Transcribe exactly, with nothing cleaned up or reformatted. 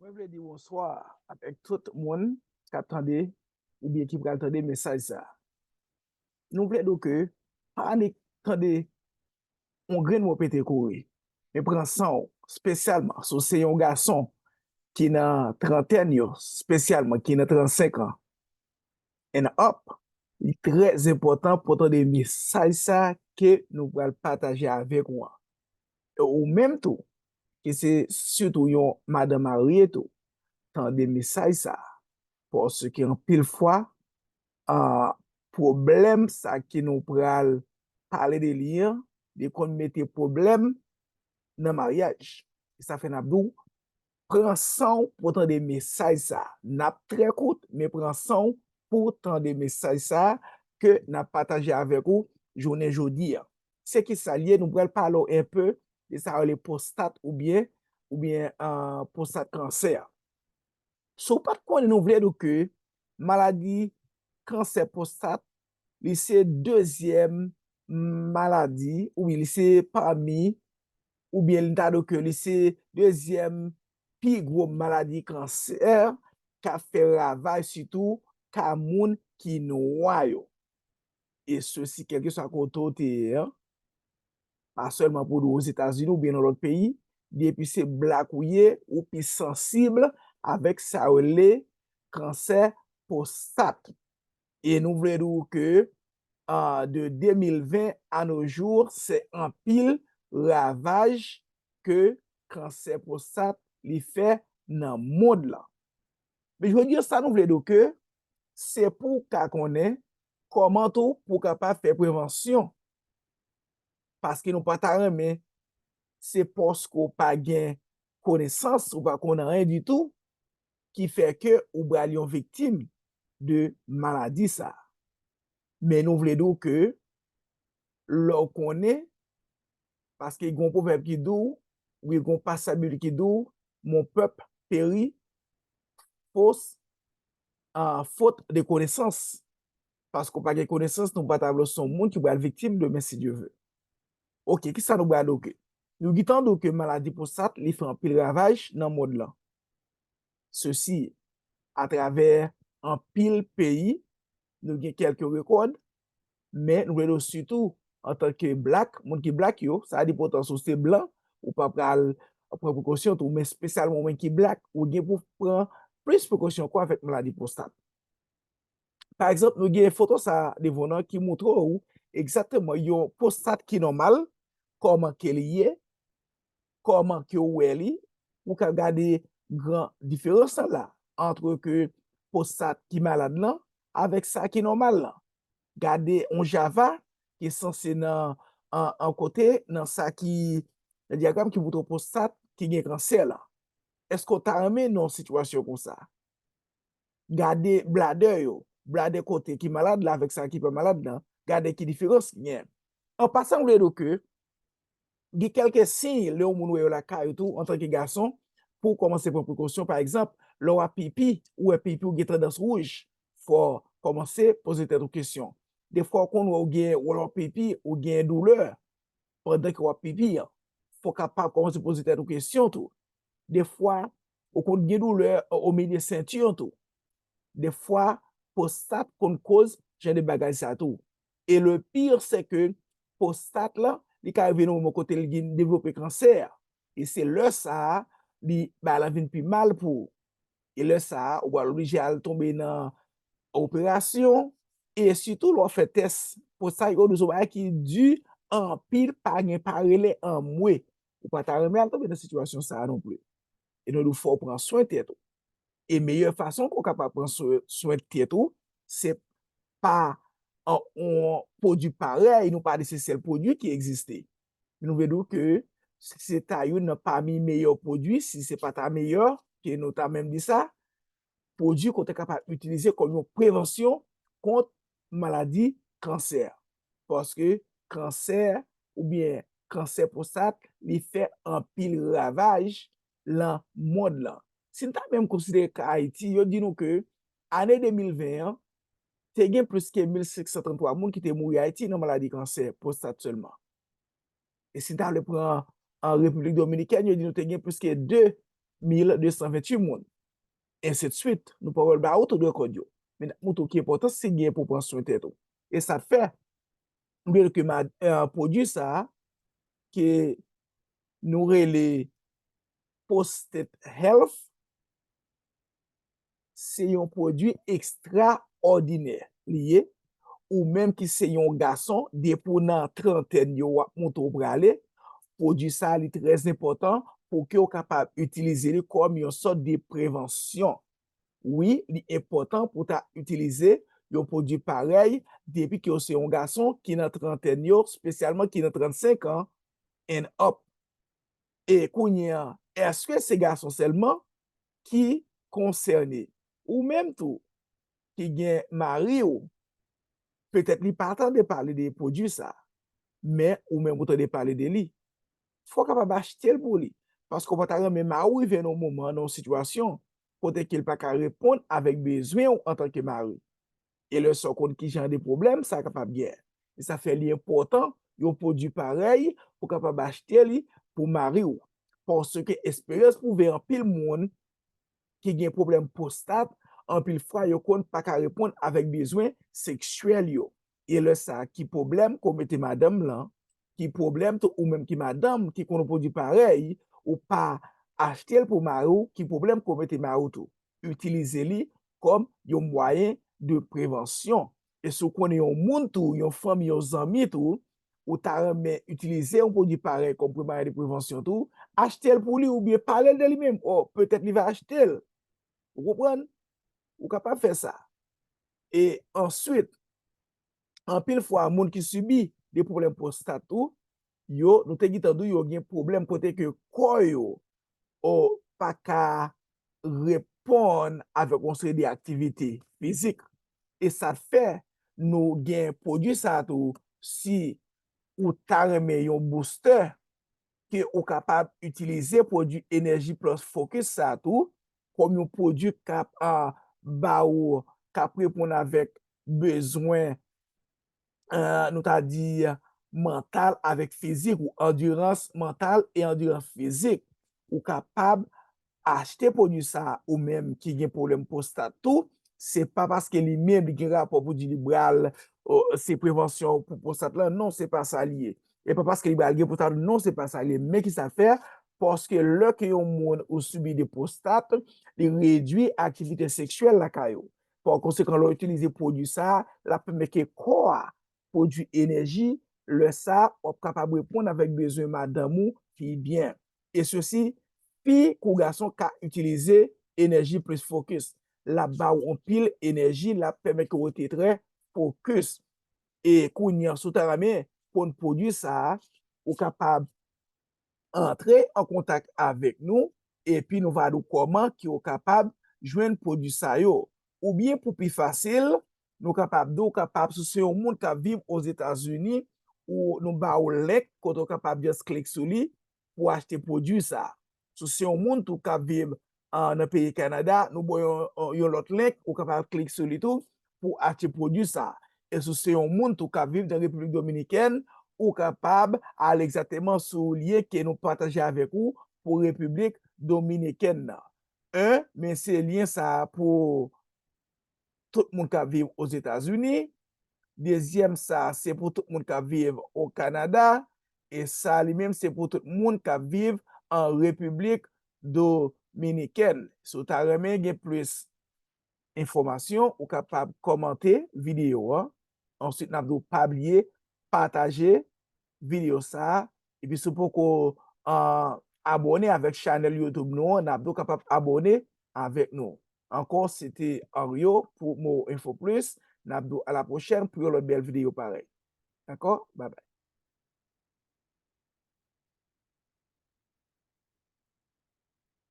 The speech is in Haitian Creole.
Mwen vle di bonswa avèk tout moun k ap tande oubyen ki pral tande mesaj sa. Nou vle di w ke pa annik tande yon grenn mo pete kouri, men pran san w, espesyalman si w se yon gason ki nan trantèn yo, espesyalman ki nan trannsenk an and up. Li trè enpòtan pou w tande mesaj sa ke nou pral pataje avèk ou an. E ou menm tou, ki se sitou yon madanm marye tou, tande mesaj sa. Paske anpil fwa, a, pwoblèm sa ke nou pral pale de li an, li konn mete pwoblèm nan maryaj. E sa fè n ap di w, pran san w pou w tande mesaj sa. N ap trè kout, men pran san w pou w tande mesaj sa ke n ap pataje avèk ou jounen jodi a. Se ki sa l ye, nou pral pale w enpe de sa yo rele pwostat oubyen, oubyen, a, pwostat kansè. Si w pa t konnen, nou vle di w ke maladi kansè pwostat, li se dezyèm maladi, wi, li se pami, oubyen li ta di w ke li se dezyèm pi gwo maladi kansè k ap fè ravaj sitou ka moun ki nwa yo. E sesi, kèlkeswa kote w te ye an, pa sèlman pou di w Ozetazini oubyen nan lòt peyi, depi se blak ou ye, ou pi sansib avèk sa yo rele kansè pwostat. E nou vle di w ke, a, de de mil ven à nos jours, se anpil ravaj ke kansè pwostat li fè nan mond lan. Men jodi a, sa nou vle di w ke se pou w ka konnen kòman tou pou w kapab fè prevansyon. Paske nou pa ta renmen se paske w pa gen konesans, ou pa konn anyen ditou, ki fè ke ou pral yon viktim de maladi sa. Men nou vle di w ke lè w konnen, paske gen yon pwovèb ki di w, wi, gen yon pasaj biblik ki di w, mon peuple périt fos, a, faute de connaissance. Paske w pa gen konesans, nou pa ta vle w se yon moun ki pral viktim demen, si Dye vle. Oke, kisa nou pral di w ke? Nou gentan di w ke maladi pwostat, li fè anpil ravaj nan mond lan. Sesi, atravè anpil peyi, nou gen kèlke rekòd, men nou vle di w sitou, antanke blak, moun ki blak yo, sa di poutan si w se blan, ou pa pral pran prekosyon tou, men espesyalman ou menm ki blak, ou gen pou pran plis prekosyon ankò avèk maladi pwostat. Pa egzanp, nou gen foto sa devan w ki montre w egzakteman yon pwostat ki nòmal, kòman ke li ye, kòman ke w wè li, ou ka gade gran diferans lan la, antre ke pwostat ki malad lan avèk sa ki nòmal lan. Gade yon java ki sanse nan, an, an kote, nan sa ki, nan dyagram ki montre pwostat ki gen kansè lan. Èske w ta renmen nan yon sitiyasyon konsa? Gade bladè yo, bladè kote ki malad la avèk sa ki pa malad lan, gade ki diferans ki gen. An pasan, m vle di w ke gen kèlke siy lè yon moun wè yo lakay ou tou, antanke gason, pou w kòmanse pran prekosyon. Pa egzanp, lè w ap pipi, ou wè pipi w gen tandans wouj, fò w kòmanse poze tèt ou kesyon. Defwa, w konn wè w gen, lè w ap pipi, ou gen doulè pandan ke w ap pipi an. Fò w kapab kòmanse poze tèt ou kesyon tou. Defwa, ou konn gen doulè o milye senti an tou. Defwa, pwostat konn koz jan de bagay sa tou. E le pire, se ke pwostat lan, li ka rive nan moman kote li gen devlope kansè. E se lè sa a, li, bagay la vin pi mal pou ou. E lè sa a, ou pral oblije al tonbe nan operasyon. E sitou lè w fè tès pwostat, yo di w se yon bagay ki di anpil, pa gen pa rele anmwe. Ou pa ta renmen al tonbe nan sitiyasyon sa a non plis. E nou di w fò w pran swen tèt ou. E meyè fason ke w kapab pran swen, swen tèt ou, se pa an, yon pwodui parèy, nou pa di se sèl pwodui ki egziste. Men nou vle di w ke se ta youn nan pami meyè pwodui, si se pa ta meyè, ke nou ta menm di sa, pwodui ke w ta kapab itilize kòm yon prevansyon kont maladi kansè. Paske kansè oubyen kansè pwostat, li fè anpil ravaj lan mond lan. Si n ta menm konsidere ka Ayiti, yo di nou ke ane de mil ven an, te gen plis ke mil senk san tranntwa moun ki te mouri Ayiti nan maladi kansè pwostat sèlman. E si n ta vle pran an Repiblik Dominikèn, yo di nou te gen plis ke de mil de san venntuit moun. Ensi de swit. Nou pa wè l ba ou tout rekòd yo. Men n ap montre w ki enpòtans li gen pou w pran swen tèt ou. E sa fè, m vle ke ma, eh, pwodui sa a, ke nou rele Prostate Health, se yon pwodui ekstraòdinè li ye. Ou menm ki se yon gason, depi w nan trantèn yo, w ap monte w prale, pwodui sa a, li trè enpòtan pou ke w kapab itilize li kòm yon sòt de prevansyon. Wi, li enpòtan pou w ta itilize yon pwodui parèy depi ke w se yon gason ki nan trantèn yo, espesyalman ki nan trannsenk an and up. E kounye a, èske se gason sèlman ki konsène? Ou menm tou, ki gen mari w, petèt li pa tande pale de pwodui sa, men ou menm ou tande pale de li. Fò w kapab achte l pou li, paske w pa ta renmen mari w rive nan yon moman, nan yon sitiyasyon, kote ke l pa ka reponn avèk bezwen w antanke mari. E lè sa w konn ki jan de pwoblèm sa kapab gen. E sa fè li enpòtan, yon pwodui parèy, pou w kapab achte li pou mari w. Paske eksperyans pwouve anpil moun ki gen pwoblèm pwostat, anpil fwa yo konn pa ka reponn avèk bezwen seksyèl yo. E lè sa, ki pwoblèm ke w mete madanm lan, ki pwoblèm tou ou menm ki madanm ki konn yon pwodui parèy, ou pa achte l pou mari w, ki pwoblèm ke w mete mari w tou? Itilize li kòm yon mwayen de prevansyon. E si w konnen yon moun tou, yon fanmi, yon zanmi tou, ou ta renmen itilize yon pwodui parèy kòm mwayen de prevansyon tou, achte l pou li oubyen pale l de li menm. O, petèt li va achte l. Ou konprann? Ou kapab fè sa. E answit, anpil fwa, moun ki sibi de pwoblèm pwostat tou, yo, nou te gentan di w, yo gen pwoblèm kote ke kò yo, o, pa ka reponn avèk yon seri de aktivite fizik. E sa fè nou gen pwodui sa tou, si ou ta renmen yon booster, ke ou kapab itilize pwodui Energy Plus Focus sa tou, kòm yon pwodui k ap, a, ba ou, k ap reponn avèk bezwen, a, nou ta di, mantal avèk fizik, ou andirans mantal e andirans fizik. Ou kapab achte pwodui sa ou menm ki gen pwoblèm pwostat tou, se pa paske li menm li gen rapò pou di li pral, o, se prevansyon pou pwostat lan. Non, se pa sa li ye. E pa paske li pral gen pwostat, non, se pa sa li ye. Men ki sa fè, paske lè ke yon moun ou sibi de pwostat, li redui aktivite seksyèl lakay ou. Pa konsekan, lè w itilize pwodui sa, l ap pèmèt ke kò a pwodui enèji, lè sa, w ap kapab reponn avèk bezwen madanm ou pi byen. E sesi, fi kou gason ka itilize Energy Plus Focus. L ap ba w anpil enèji, l ap pèmèt ke w rete trè fokis. E kounye a, si w ta renmen konn pwodui sa a, ou kapab antre an kontak avèk nou, epi nou va di w kòman ke w kapab jwenn pwodui sa yo. Oubyen pou pi fasil, nou kapab di w kapab, si w se yon moun k ap viv Ozetazini, ou nou ba w link kote w kapab just klik sou li pou w achte pwodui sa. Si w se yon moun tou k ap viv, a, nan peyi Kanada, nou ba w yon, yon lòt link, ou kapab klik sou li tou pou w achte pwodui sa. E si w se yon moun tou k ap viv nan Repiblik Dominikèn, ou kapab ale egzakteman sou lyen ke nou pataje avèk ou pou Repiblik Dominikèn nan. En, men se lyen sa a pou tout moun k ap viv Ozetazini. Dezyèm sa, se pou tout moun k ap viv o Kanada. E sa li menm, se pou tout moun k ap viv an Repiblik Dominikèn. Si w ta renmen gen plis enfòmasyon, ou kapab kòmante videyo a. Answit, n ap di w pa bliye pataje videyo sa a. Epi si w poko, a, abòne avèk chanèl YouTube nou an, n ap di w kapab abòne avèk nou. Ankò, se te Aryo pou Mo Info Plus. N ap di w a la pwochèn pou yon lòt bèl videyo parèy. Dakò? Babay.